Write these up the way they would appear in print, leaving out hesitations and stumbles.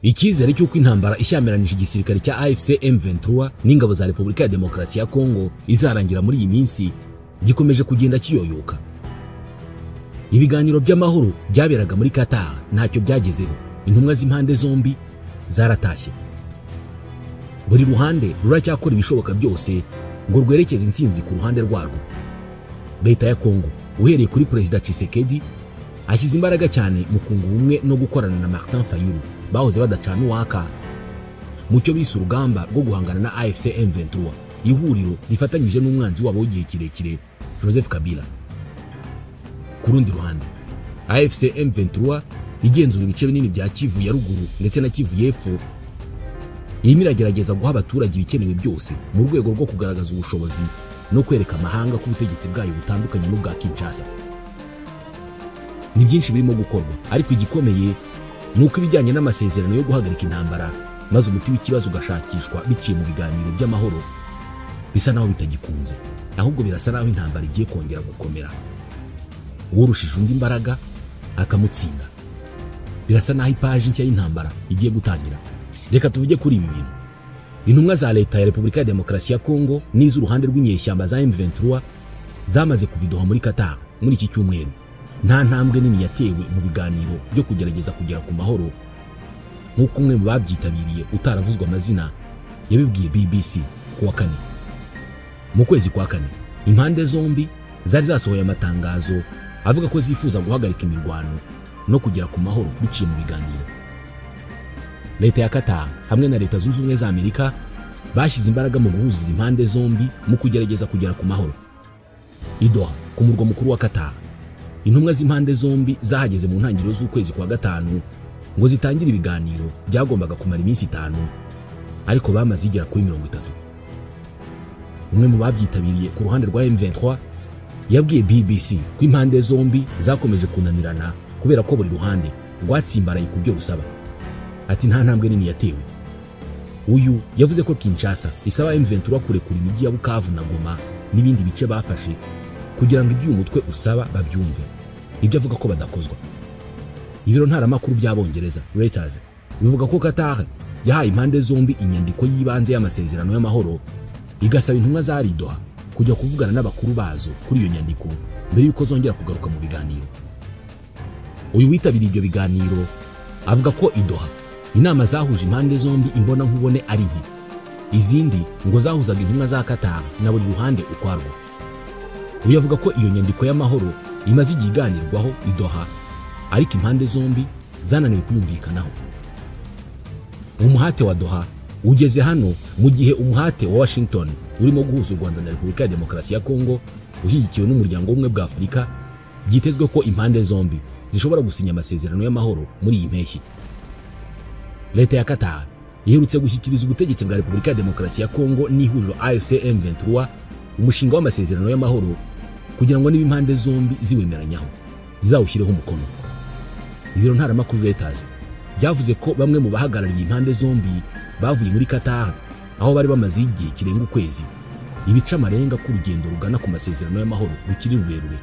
Icyizere cy'uko intambara ishyamiranyije igisirikare cya AFC M23 n'ingabo za Repubulika ya Demokarasi ya Kongo izarangira muri iyi minsi gikomeje kugenda kiyoyoka. Ibiganiro by'amahoro byaberaga muri Qatar ntacyo byagezeho. Intumwa z'impande zombi zaratashye. Buri ruhande ruracyakora ibishoboka byose ngo rwerekeze intsinzi ku ruhande rwarwo. Leta ya Kongo uhereye kuri Perezida Tshisekedi ashyize imbaraga cyane mu kunga ubumwe no gukorana na Martin Fayulu bahoze badacana uwaka mu cyo bise urugamba rwo guhangana na AFC M23, ihuriro rifatanyije n'umwanzi wabo w'igihe kirekire Joseph Kabila. Ku rundi ruhande, AFC M23 igenzura ibice binini bya Kivu ya ruguru ndetse na Kivu y'epfo, irimo iragerageza guha abaturage ibikenewe byose mu rwego rwo kugaragaza ubushobozi no kwereka amahanga ko ubutegetsi bwayo butandukanye n'ubwa Kinshasa. Ni byinshi birimo gukorwa, ariko igikomeye ni uko ibijyanye n'amasezerano yo guhagarika intambara maze umuti w'ikibazo ugashakishwa biciye mu biganiro by'amahoro bisa naho bitagikunze, ahubwo birasa naho intambara igiye kongera gukomera. Uwurushije undi imbaraga akamutsinda. Birasa naho ipaji nshya y'intambara igiye gutangira. Reka tuvuge kuri ibi bintu. Intumwa za Leta ya Repubulika ya Demokarasi ya Kongo n'iz'uruhande rw'inyeshyamba za M23 zamaze kuva i Doha muri Qatar muri iki cyumweru. Nta ntambwe nini yatewe mu biganiro byo kugerageza kugera ku mahoro, nk'uko umwe mu babyitabiriye utaravuzwe amazina yabibwiye BBC ku wa kane. Mu kwezi kwa kane, impande zombi zari zasohoye amatangazo avuga ko zifuza guhagarika imirwano no kugera ku mahoro biciye mu biganiro. Leta ya Qatar hamwe na Leta Zunze Ubumwe za Amerika bashyize imbaraga mu guhuza izi mpande zombi mu kugerageza kugera ku mahoro. I Doha, ku murwa mukuru wa Qatar, intumwa z'impande zombi zahageze mu ntangiriro z'ukwezi kwa gatanu ngo zitangire ibiganiro byagombaga kumara iminsi 5, ariko bamaze igera kuri 30. Umwe mu babyitabiriye ku ruhande rwa M23 yabwiye BBC ko impande zombi zakomeje kunanirana kubera ko buri ruhande rwatsimbaraye ku byo rusaba. Ati nta ntambwe nini yatewe. Uyu yavuze ko Kinshasa isaba M23 kurekura imijyi ya Bukavu na Goma n'ibindi bice bafashe kugira ngo ibyo umutwe usaba babyumve, ibyo avuga ko badakozwa. Ibiro ntaramakuru by'Abongereza Reuters bivuga ko Qatar yahaye impande zombi inyandiko y'ibanze y'amasezerano y'amahoro, igasaba intumwa za Doha kujya kuvugana n'abakuru bazo kuri iyo nyandiko mbere yuko zongera kugaruka mu biganiro. Uyu witabiriye ibyo biganiro avuga ko i Doha inama zahuje impande zombi imbona nkubone ari nke, izindi ngo zahuzaga intumwa za Qatar na buri ruhande ukwarwo. Uyu avuga ko iyo nyandiko y'amahoro imaze igihe iganirwaho i Doha, ariko impande zombi zananiwe kuyumvikanaho. Umuhate wa Doha ugeze hano mu gihe umuhate wa Washington urimo guhuza u Rwanda na Repubulika ya Demokarasi ya Kongo ushyigikiwe n'umuryango w'ubumwe bwa Afurika, byitezwe ko impande zombi zishobora gusinya amasezerano y'amahoro muri iyi mpeshyi. Leta ya Qatar iherutse gushyikiriza ubutegetsi bwa Repubulika ya Demokarasi ya Kongo n'ihuriro AFC M23 umushinga w'amasezerano y'amahoro kugira ngo niba impande zombi ziwemeranyaho zizawushyireho umukono. Ibiro ntaramakuru Reuters byavuze ko bamwe mu bahagarariye impande zombi bavuye muri Qatar aho bari bamaze igihe kirenga ukwezi, ibica amarenga ku rugendo rugana ku masezerano y'amahoro rukiri rurerure.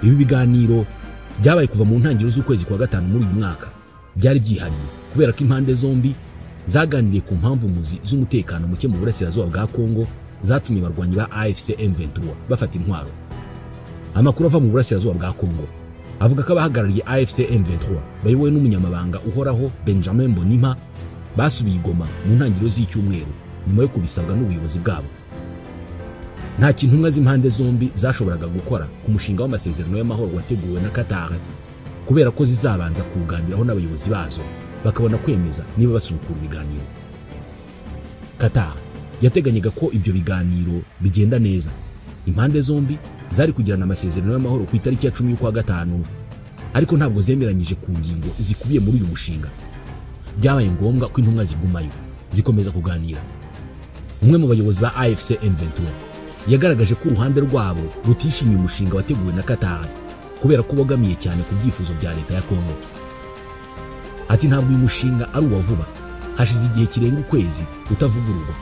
Ibi biganiro byabaye kuva mu ntangiriro z'ukwezi kwa gatanu muri uyu mwaka, byari byihariye kubera ko impande zombi zaganiriye ku mpamvu muzi z'umutekano muke mu burasirazuba bwa Kongo zatumye abarwanyi ba AFC M23 bafata intwaro. Amakuru ava mu burasirazuba bwa Kongo avuga ko abahagarariye AFC M23 bayobowe n'umunyamabanga uhoraho Benjamin Mbonimpa basubiye i Goma mu ntangiriro z'icyumweru nyuma yo kubisabwa n'ubuyobozi bwabo. Nta kintu intumwa z'impande zombi zashoboraga gukora ku mushinga w'amasezerano y'amahoro wateguwe na Qatar kubera ko zizabanza kuganiraho n'abayobozi bazo bakabona kwemeza niba basubukura ibiganiro. Qatar yateganyaga ko ibyo biganiro bigenda neza. Impande zombi zari kugirana amasezerano y'amahoro ku itariki ya 10 y'ukwa gatanu, ariko ntabwo zemeranyije ku ngingo zikubiye muri uyu mushinga. Byabaye ngombwa ko intumwa zigumayo zikomeza kuganira. Umwe mu bayobozi ba AFC M23 yagaragaje ko uruhande rwabo rutishimiye umushinga wateguwe na Qatar kubera ko bogamiye cyane ku byifuzo bya Leta ya Kongo. Ati ntabwo uyu mushinga ari uwa vuba, hashize igihe kirenga ukwezi utavugururwa,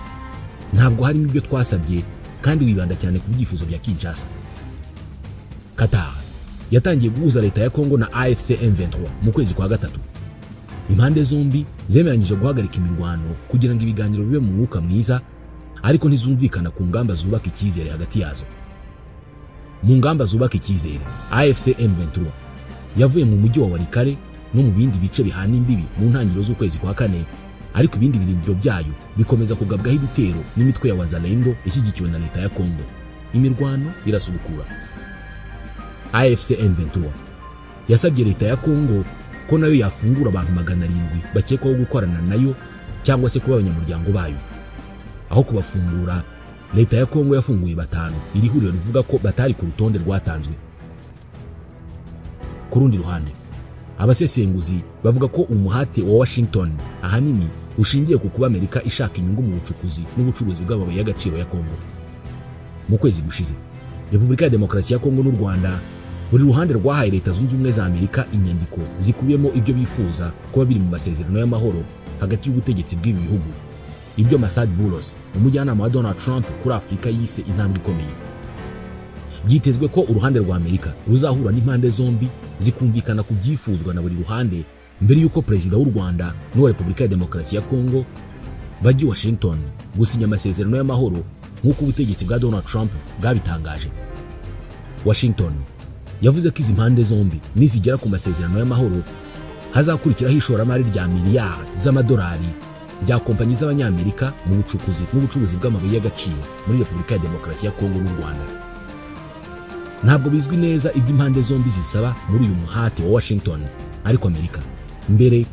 ntabwo harimo ibyo twasabye kandi wibanda cyane ku byifuzo bya Kinshasa. Qatar yatangiye guhuza Leta ya Kongo na AFC M23 mu kwezi kwa gatatu. Impande zombi zemeranyije guhagarika imirwano kugira ngo ibiganiro bibe mu mwuka mwiza, ariko ntizumvikana ku ngamba zubaka icyizere hagati yazo. Mu ngamba zubaka icyizere, AFC M23 yavuye mu mujyi wa Walikale no mu bindi bice bihana imbibi mu ntangiriro z'ukwezi kwa kane, ariko ibindi birindiro byayo bikomeza kugabwaho ibitero n'imitwe ya Wazalendo ishyigikiwe na leta ya Kongo. Imirwano irasubukura. AFC M23 yasabye leta ya Kongo ko nayo yafungura abantu 700 bakekwaho gukorana nayo cyangwa se kuba abanyamuryango bayo. Aho kubafungura, leta ya Kongo yafunguye 5, iri huriro rivuga ko batari ku rutonde rwatanzwe. Ku rundi ruhande, abasesenguzi bavuga ko umuhate wa Washington ahanini ushingiye ku kuba Amerika ishaka inyungu mu bucukuzi n'ubucuruzi bw'amabuye y'agaciro ya Kongo. Mu kwezi gushize, Repubulika ya Demokarasi ya Kongo n'u Rwanda buri ruhande rwahaye Leta Zunze Ubumwe za Amerika inyandiko zikubiyemo ibyo bifuza kuba biri mu masezerano y'amahoro hagati y'ubutegetsi bw'ibi bihugu. Ibyo Masad Boulos, umujyanama wa Donald Trump kuri Afurika, yise intambwe ikomeye. Byitezwe ko uruhande rwa Amerika ruzahura n'impande zombi zikumvikana ku byifuzwa na buri ruhande mbere y'uko perezida w'u Rwanda n'uwa Repubulika ya Demokarasi ya Kongo bajya i Washington gusinya amasezerano y'amahoro nk'uko ubutegetsi bwa Donald Trump bwabitangaje. Washington yavuze ko izi mpande zombi nizigera ku masezerano y'amahoro hazakurikiraho ishoramari rya miliyari z'amadolari rya kompanyi z'Abanyamerika mu bucukuzi n'ubucuruzi bw'amabuye y'agaciro muri Repubulika ya Demokarasi ya Kongo n'u Rwanda. Ntabwo bizwi neza ibyo impande zombi zisaba muri uyu muhate wa Washington, ariko Amerika mbere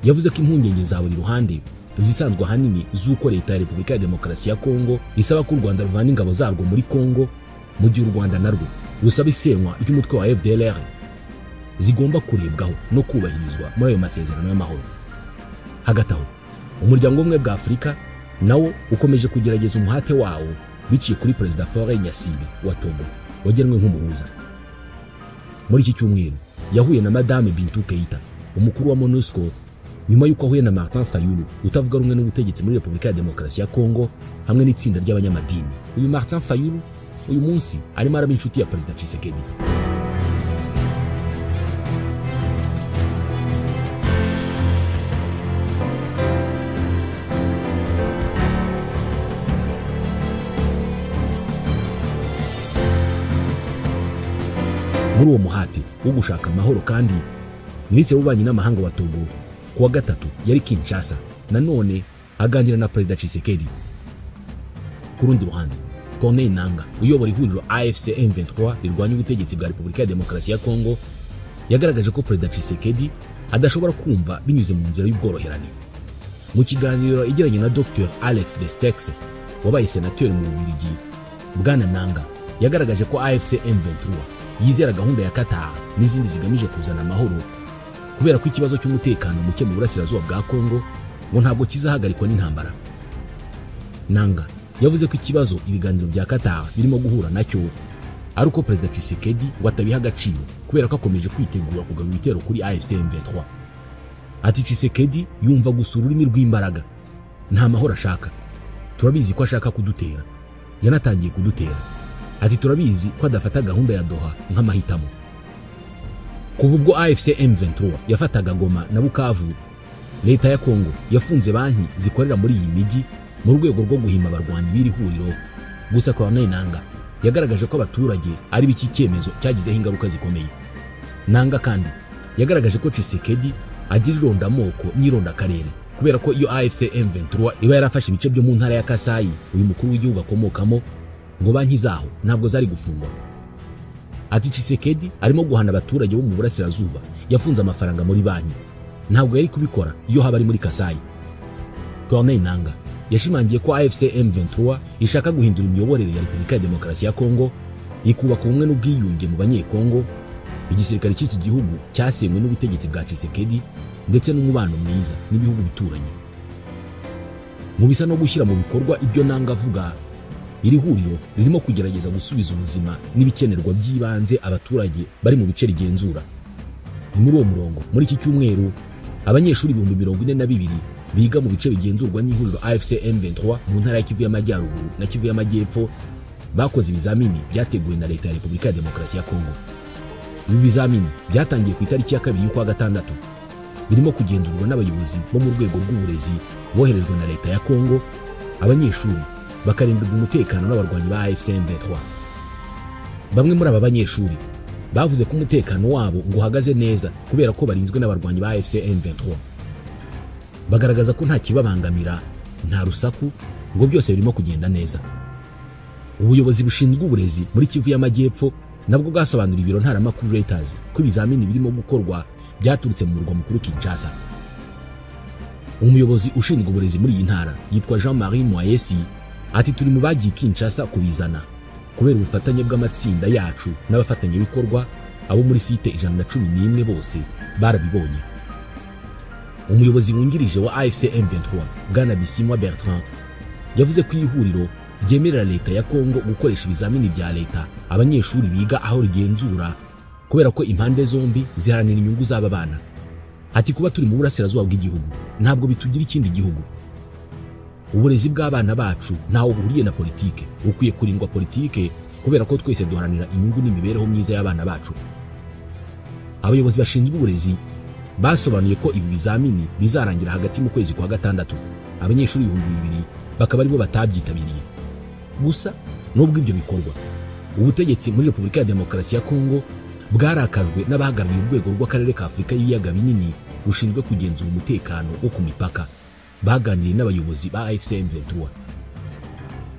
yavuze ko impungenge za buri ruhande zisanzwe ahanini z'uko leta ya Repubulika ya Demokarasi ya Kongo isaba ko u Rwanda ruvana ingabo zarwo muri Kongo, mu gihe u Rwanda narwo rusaba isenywa ry'umutwe wa FDLR zigomba kurebwaho no kubahirizwa muri ayo masezerano y'amahoro. Hagati aho, umuryango w'ubumwe bwa Afurika nawo ukomeje kugerageza umuhate wawo biciye kuri Perezida Faure Gnassingbé wa Togo wagenwe nk'umuhuza. Muri iki cyumweru yahuye na Madame Bintou Keita, umukuru wa MONUSCO, nyuma y'uko ahuye na Martin Fayulu utavuga rumwe n'ubutegetsi muri Repubulika ya Demokarasi ya Kongo hamwe n'itsinda ry'abanyamadini. Uyu Martin Fayulu uyu munsi arimo araba inshuti ya Perezida Tshisekedi. Muri uwo muhate wo gushaka amahoro kandi, Minisitiri w'Ububanyi n'Amahanga wa Togo kuwa gatatu yari Kinshasa nanone aganira na Perezida Tshisekedi. Ku rundi ruhande, Corneille Nangaa uyobora ihuriro AFC M23 rirwanya ubutegetsi bwa Repubulika ya Demokarasi ya Kongo yagaragaje ko Perezida Tshisekedi adashobora kumva binyuze mu nzira y'ubworoherane. Mu kiganiro yagiranye na Dr Alex Destex wabaye senateri mu Bubiligi, Bwana Nangaa yagaragaje ko AFC M23 yizera gahunda ya Qatar n'izindi zigamije kuzana amahoro, kubera ko ikibazo cy'umutekano muke mu burasirazuba bwa Kongo ngo ntabwo kizahagarikwa n'intambara. Nangaa yavuze ko ikibazo ibiganiro bya Qatar birimo guhura nacyo ari uko Perezida Tshisekedi ngo atabiha agaciro kubera ko akomeje kwitegura kugaba ibitero kuri AFC M23. Ati Tshisekedi yumva gusa ururimi rw'imbaraga, nta mahoro ashaka, turabizi ko ashaka kudutera, yanatangiye kudutera. Ati turabizi ko adafata gahunda ya Doha nk'amahitamo. Kuva ubwo AFC M23 yafataga Goma na Bukavu, leta ya Kongo yafunze banki zikorera muri iyi mijyi mu rwego rwo guhima abarwanyi b'iri huriro. Gusa Corneille Nangaa yagaragaje ko abaturage ari b'iki cyemezo cyagizeho ingaruka zikomeye. Nangaa kandi yagaragaje ko Tshisekedi agira irondamoko n'irondakarere, kubera ko iyo AFC M23 iba yarafashe ibice byo mu ntara ya Kasai uyu mukuru w'igihugu akomokamo, ngo banki zaho ntabwo zari gufungwa. Ati Tshisekedi arimo guhana abaturage bo mu burasirazuba, yafunze amafaranga muri banki, ntabwo yari kubikora iyo haba ari muri Kasai. Corneille Nangaa yashimangiye ko AFC M23 ishaka guhindura imiyoborere ya Repubulika ya Demokarasi ya Kongo, ikubaka ubumwe n'ubwiyunge mu Banyekongo. Igisirikare cy'iki gihugu cyasenywe n'ubutegetsi bwa Tshisekedi ndetse n'umubano mwiza n'ibihugu bituranye. Mu bisa no gushyira mu bikorwa ibyo Nangaa avuga, iri huriro ririmo kugerageza gusubiza ubuzima n'ibikenerwa by'ibanze abaturage bari mu bice rigenzura. Ni muri uwo murongo, muri iki cyumweru abanyeshuri 42,000 biga mu bice bigenzurwa n'ihuriro AFC M23 mu ntara ya Kivu y'Amajyaruguru na Kivu y'Amajyepfo bakoze ibizamini byateguwe na leta ya Repubulika ya Demokarasi ya Kongo. Ibi bizamini byatangiye ku itariki ya 2 y'ukwa gatandatu, birimo kugenzurwa n'abayobozi bo mu rwego rw'uburezi boherejwe na leta ya Kongo, abanyeshuri bakarindirwa umutekano n'abarwanyi ba AFC M23. Bamwe muri aba banyeshuri bavuze ko umutekano wabo ngo uhagaze neza kubera ko barinzwe n'abarwanyi ba AFC M23. Bagaragaza ko nta kibabangamira, nta rusaku, ngo byose birimo kugenda neza. Ubuyobozi bushinzwe uburezi muri Kivu y'Amajyepfo nabwo bwasobanuriye ibiro ntaramakuru Reuters ko ibizamini birimo gukorwa byaturutse mu murwa mukuru Kinshasa. Umuyobozi ushinzwe uburezi muri iyi ntara yitwa Jean-Marie Moyesi ati turi mu bagiye Kinshasa kubizana kubera ubufatanye bw'amatsinda yacu n'abafatanyabikorwa abo muri site 111 bose barabibonye. Umuyobozi wungirije wa AFC M23 Bwana Bisimwa Bertrand yavuze ko ihuriro ryemerera leta ya Kongo gukoresha ibizamini bya leta abanyeshuri biga aho rigenzura kubera ko impande zombi ziharanira inyungu z'aba bana. Ati kuba turi mu burasirazuba bw'igihugu ntabwo bitugira ikindi gihugu. Uburezi bw'abana bacu ntaho buhuriye na politike, ukwiye kurindwa politike kubera ko twese duharanira inyungu n'imibereho myiza y'abana bacu. Abayobozi bashinzwe uburezi basobanuye ko ibi bizamini bizarangira hagati mu kwezi kwa gatandatu, abanyeshuri 2000 bakaba aribo batabyitabiriye. Gusa nubwo ibyo bikorwa, ubutegetsi muri Repubulika ya Demokarasi ya Kongo bwarakajwe n'abahagarariye urwego rw'akarere ka Afurika y'ibiyaga binini rushinzwe kugenzura umutekano wo ku mipaka, baganiriye n'abayobozi ba AFC M23.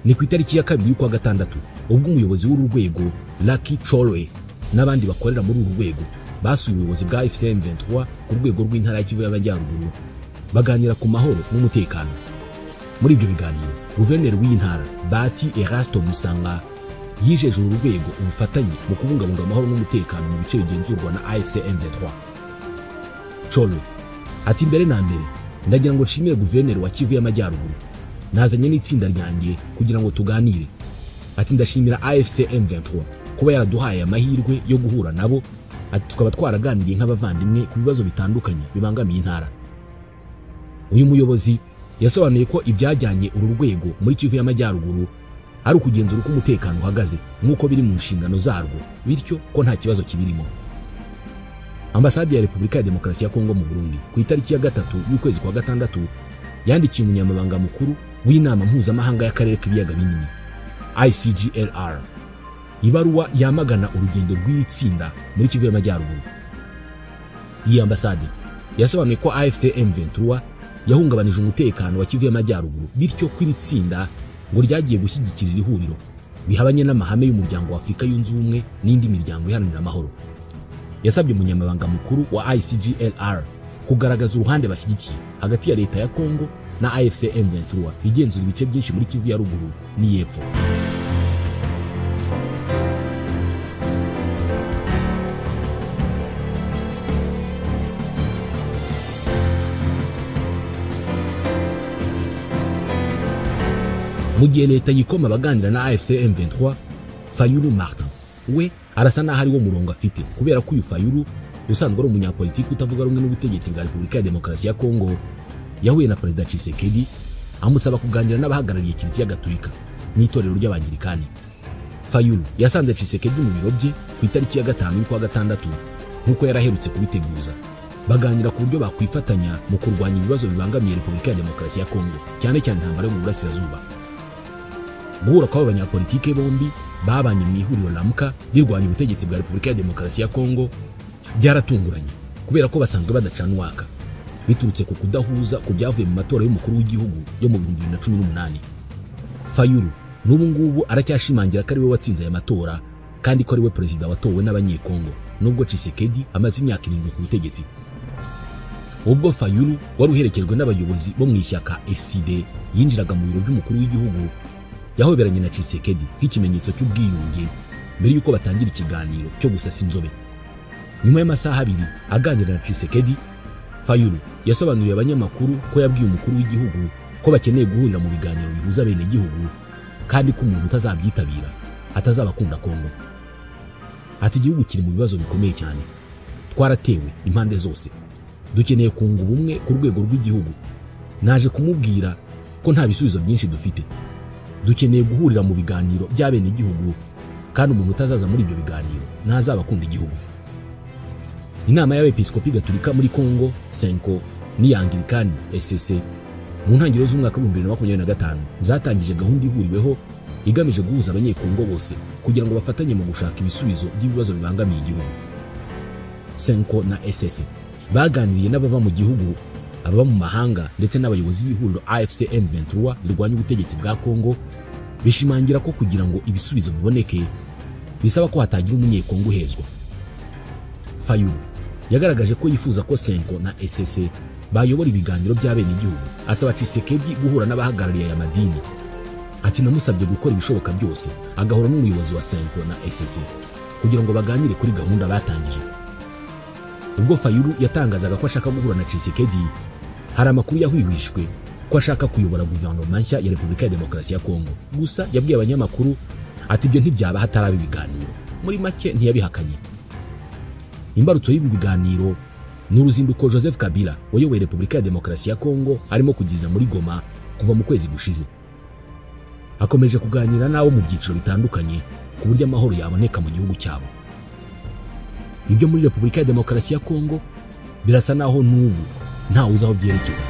Ni ku itariki ya 2 y'ukwa gatandatu ubwo umuyobozi w'uru rwego Lucky Choloe n'abandi bakorera muri uru rwego basuye ubuyobozi bwa AFC M23 ku rwego rw'intara ya Kivu y'Amajyaruguru baganira ku mahoro n'umutekano. Muri ibyo biganiro, guverineri w'iyi ntara Bati Erasto Musanga yijeje uru rwego ubufatanye mu kubungabunga amahoro n'umutekano mu bice bigenzurwa na AFC M23. Choloe ati mbere na mbere ndagira ngo nshimire guverineri wa Kivu y'Amajyaruguru, nazanye n'itsinda ryanjye kugira ngo tuganire. Ati ndashimira AFC M23 kuba yaraduhaye amahirwe yo guhura nabo, ati tukaba twaraganiriye nk'abavandimwe ku bibazo bitandukanye bibangamiye intara. Uyu muyobozi yasobanuye ko ibyajyanye uru rwego muri Kivu y'Amajyaruguru ari ukugenzura uko umutekano uhagaze nk'uko biri mu nshingano zarwo, bityo ko nta kibazo kibirimo. Ambasade ya Repubulika ya Demokarasi ya Kongo mu Burundi ku itariki ya 3 y'ukwezi kwa gatandatu yandikiye umunyamabanga mukuru w'inama mpuzamahanga y'akarere k'ibiyaga binini ICGLR ibaruwa yamagana urugendo rw'iri tsinda muri Kivu y'Amajyaruguru. Iyi ambasade yasobanuye ko AFC M23 yahungabanije umutekano wa Kivu y'Amajyaruguru, bityo ko iri tsinda ngo ryagiye gushyigikira iri huriro bihabanye n'amahame y'umuryango wa Afurika yunze ubumwe n'indi miryango iharanira amahoro. Yasabye umunyamabanga mukuru wa ICGLR kugaragaza uruhande bashyigikiye hagati ya leta ya Kongo na AFC M23 igenzura ibice byinshi muri Kivu ya ruguru n'iyepfo. Mu gihe leta yikoma abaganira na AFC M23, Fayulu Martin we arasa naho ari wo murongo afite, kubera ko uyu Fayulu usanzwe ari umunyapolitiki utavuga rumwe n'ubutegetsi bwa Repubulika ya Demokarasi ya Kongo yahuye na Perezida Tshisekedi amusaba kuganira n'abahagarariye Kiliziya Gatolika n'itorero ry'Abangirikani. Fayulu yasanze Tshisekedi mu biro bye ku itariki ya 5 y'ukwa gatandatu nk'uko yaraherutse kubiteguza, baganira ku buryo bakwifatanya mu kurwanya ibibazo bibangamiye Repubulika ya Demokarasi ya Kongo, cyane cyane intambara yo mu burasirazuba. Guhura kw'aba banyapolitike bombi babanye mu ihuriro Lamuka rirwanya ubutegetsi bwa Repubulika ya Demokarasi ya Kongo byaratunguranye kubera ko basanzwe badacana uwaka biturutse ku kudahuza ku byavuye mu matora y'umukuru w'igihugu yo mu 2018. Fayulu n'ubu ngubu aracyashimangira ko ari we watsinze aya matora kandi ko ari we perezida watowe n'abanyekongo, nubwo Tshisekedi amaze imyaka 7 ku butegetsi. Ubwo Fayulu wari uherekejwe n'abayobozi bo mu ishyaka ECD yinjiraga mu biro by'umukuru w'igihugu, yahoberanye na Tshisekedi nk'ikimenyetso cy'ubwiyunge mbere y'uko batangira ikiganiro cyo gusasa inzobe. Nyuma y'amasaha 2 aganira na Tshisekedi, Fayulu yasobanuriye abanyamakuru ko yabwiye umukuru w'igihugu ko bakeneye guhurira mu biganiro bihuza bene gihugu kandi ko umuntu utazabyitabira atazabakunda Kongo. Ati igihugu kiri mu bibazo bikomeye cyane, twaratewe impande zose, dukeneye kunga ubumwe ku rwego rw'igihugu. Naje kumubwira ko nta bisubizo byinshi dufite, dukeneye guhurira mu biganiro by'abene gihugu kandi umuntu utazaza muri ibyo biganiro ntazabakunda igihugu. Inama y'Abepiskopi Gatolika muri Kongo CENCO n'iya Anglikani ECC mu ntangiriro z'umwaka wa 2025 zatangije gahunda ihuriweho igamije guhuza Abanyekongo bose kugira ngo bafatanye mu gushaka ibisubizo by'ibibazo bibangamiye igihugu. CENCO na ECC baganiriye n'ababa mu gihugu, ababa mu mahanga ndetse n'abayobozi b'ihuriro AFC M23 rirwanya ubutegetsi bwa Kongo, bishimangira ko kugira ngo ibisubizo biboneke bisaba ko hatagira Umunyekongo uhezwa. Fayulu yagaragaje ko yifuza ko CENCO na ECC bayobora ibiganiro by'abenegihugu, asaba Tshisekedi guhura n'abahagarariye aya madini. Ati namusabye gukora ibishoboka byose agahura n'umuyobozi wa CENCO na ECC kugira ngo baganire kuri gahunda batangije. Ubwo Fayulu yatangazaga ko ashaka guhura na Tshisekedi, hari amakuru yahwihwishwe ko ashaka kuyobora guverinoma nshya ya Repubulika ya Demokarasi ya Kongo. Gusa yabwiye abanyamakuru ati ibyo ntibyaba hataraba ibiganiro. Muri make ntiyabihakanye. Imbarutso y'ibi biganiro ni uruzinduko Joseph Kabila wayoboye Repubulika ya Demokarasi ya Kongo arimo kugirira muri Goma kuva mu kwezi gushize. Akomeje kuganira n'abo mu byiciro bitandukanye ku buryo amahoro yaboneka mu gihugu cyabo. Ibyo muri Repubulika ya Demokarasi ya Kongo birasa naho n'ubu ntawe uzi aho byerekeza.